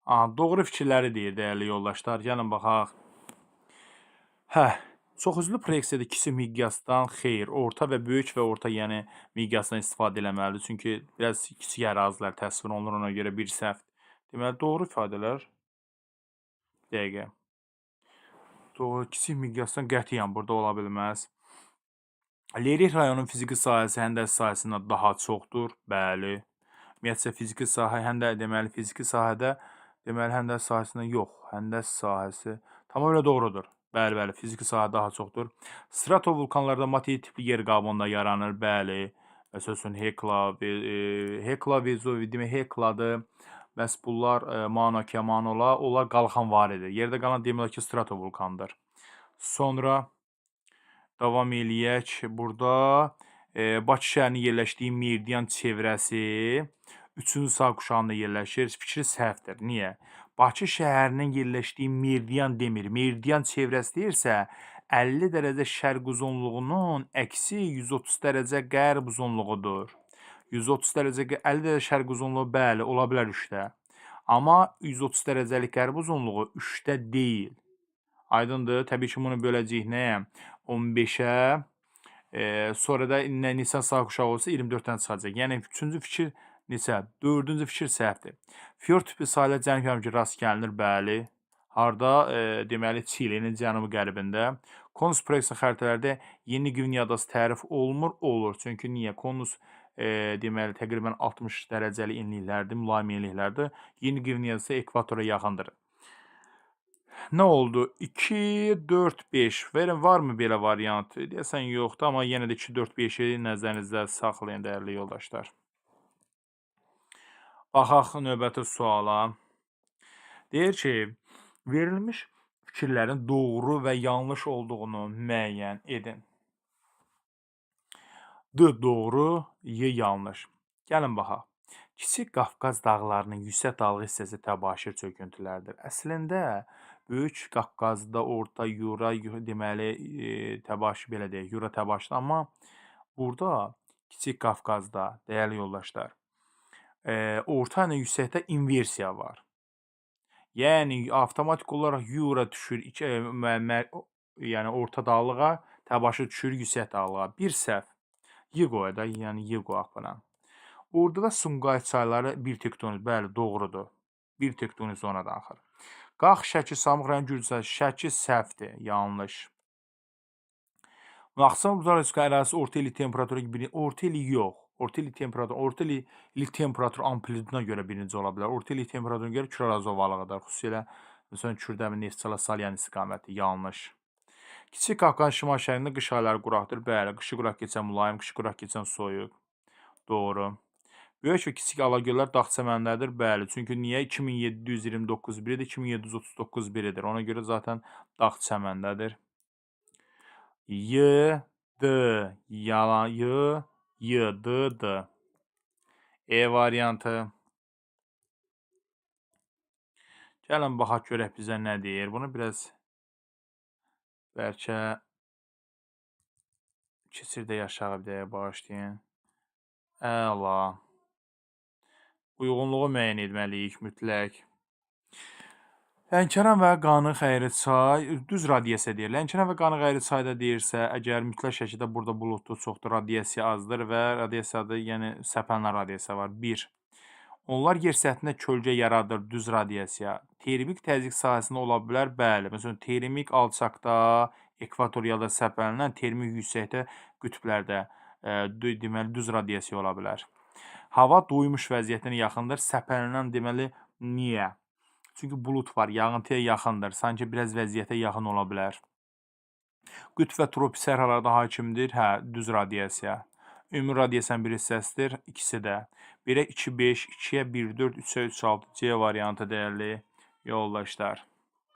Aha, doğru fikirləri deyir, dəyərli yoldaşlar. Gəlin baxaq. Hə, çoxüzlü proyeksiyada kiçik miqyasdan xeyr, orta və böyük və orta, yəni miqyasdan istifadə eləməlidir. Çünki biraz kiçik ərazilər təsvir olunur, ona görə bir səhv. Deməli, doğru ifadələr. Dəqiqə. Doğru, kiçik miqyasdan qətiyyən burada ola bilməz. Lerik rayonun fiziki sahəsi həndəs sahəsindən daha çoxdur. Bəli. Ümumiyyətcə fiziki sahə həndə deməli fiziki sahədə deməli həndəs sahəsindən yox, həndəs sahəsi tamamilə doğrudur. Bəli, bəli, fiziki sahə daha çoxdur. Stratovulkanlarda materik tipli yer qabığında yaranır. Bəli. Məsəl üçün Hekla, Hekla, Vezuvi, demək Hekladır. Bəs bunlar Mauna Kea, Manola, onlar qalxanvaridir. Yerdə qalan demək olar ki, stratovulkandır. Sonra davam eləyək. Burada Bakı şəhərinin yerləşdiyi meridian çevrəsi 3-cü sağ quşağında yerləşir. Fikri səhvdir. Niyə? Bakı şəhərinin yerləşdiyi meridian demir. Meridian çevrəsi deyirsə, 50 dərəcə şərq uzunluğunun əksi 130 dərəcə qərb uzunluğudur. 130 dərəcə 50 dərəcə şərq uzunluğu bəli, ola bilər 3-də. Amma 130 dərəcəlik qərb uzunluğu 3-də deyil. Aydındır? Təbii ki, bunu böləcəyik nəyə? 15-ə. Sonra da neçə sağ quşağı olsa 24-dən çıxacaq. Yəni üçüncü fikir neçə? Dördüncü fikir səhvdir. Fjord tipi sahillər cənub yarımkürədə rast gəlinir, bəli. Harda? Deməli Çilinin cənubi-qərbində. Konus proyeksiya xəritələrdə Yeni Qvineya adası tərif olunmur? Olur. Çünki niyə? Konus deməli təqribən 60 dərəcəli enliklərdir, mülayim enliklərdir. Yeni Qvineya isə ekvatora yaxındır. Nə oldu? 2, 4, 5. Verin, varmı belə variant? Deyəsən yoxdur, amma yenə də 2, 4, 5-i nəzərinizdə saxlayın, dəyərli yoldaşlar. Baxaq növbəti suala. Deyir ki, verilmiş fikirlərin doğru və yanlış olduğunu müəyyən edin. D doğru, Y yanlış. Gəlin baxaq. Kiçik Qafqaz dağlarının yüksək dağlıq hissəsi təbaşir çöküntülərdir. Əslində, Böyük Qafqazda Orta Yura, deməli, təbaşir belə deyək, Yura təbaşir, amma burada Kiçik Qafqazda, dəyərli yoldaşlar, orta ilə yüksəkdə inversiya var. Yəni avtomatik olaraq Yura düşür yəni orta dağlığa, təbaşir düşür yüksək dağlığa. Bir səhv. Y qoy da, yəni Y qoyaq buna. Orada da Sumqayıt çayları bir tektonik, bəli, doğrudur. Bir tektonik zonada axır. Qax, Şəki, Samux rayon, Gürcüstan. Şəki səhvdir, yanlış. Naxçıvan Muxtar Respublikası ərazisi orta illik temperatura bir, orta illik yox. Orta illik temperatur, orta illik temperatur amplituduna görə birinci ola bilər. Orta illik temperaturuna görə Kür-Araz ovalığıdır. Xüsusilə məsələn Kürdəmir, Neftçala, Salyan istiqaməti yanlış. Kiçik Qafqaz şimal şərqində qış ayları quraqdır. Bəli, qışı quraq keçən mülayim, qışı quraq keçən soyuq. Doğru. Böyük və kiçik Alagöllər dağ çəmənlərdir. Bəli, çünki niyə? 2729 biridir, 2739 biridir. Ona görə zaten dağ çəməndədir. Y, D, yalan, Y, Y, D, D. E variantı. Gəlin baxaq görək bizə nə deyir. Bunu biraz bəlkə keçir də aşağı bir dəqiqə bağışlayın. Əla. Uyğunluğu müəyyən etməliyik mütləq. Lənkəran və Qanıq əyri çay düz radiasiya deyir. Lənkəran və Qanıq əyri çayda deyirsə, əgər mütləq şəkildə burada buludlu çoxdur, radiasiya azdır və radiasiyada, yəni səpələnən radiasiya var. 1. Onlar yer səthində kölgə yaradır, düz radiasiya. Termik təzyiq sahəsində ola bilər, bəli. Məsələn, termik alçaqda, ekvatorialda səpələnən, termik yüksəkdə, qütblərdə deməli düz radiasiya ola bilər. Hava doymuş vəziyyətinə yaxındır. Səpələnən deməli niyə? Çünki bulud var, yağıntıya yaxındır. Sanki biraz vəziyyətə yaxın ola bilər. Qütb və tropik səhralarda hakimdir. Hə, düz radiasiya. Ümumi radiasiyanın bir hissəsidir. İkisi də. 1-ə 2, 5, 2-yə 1, 4, 3-ə 3, 6. C variantı dəyərli yoldaşlar.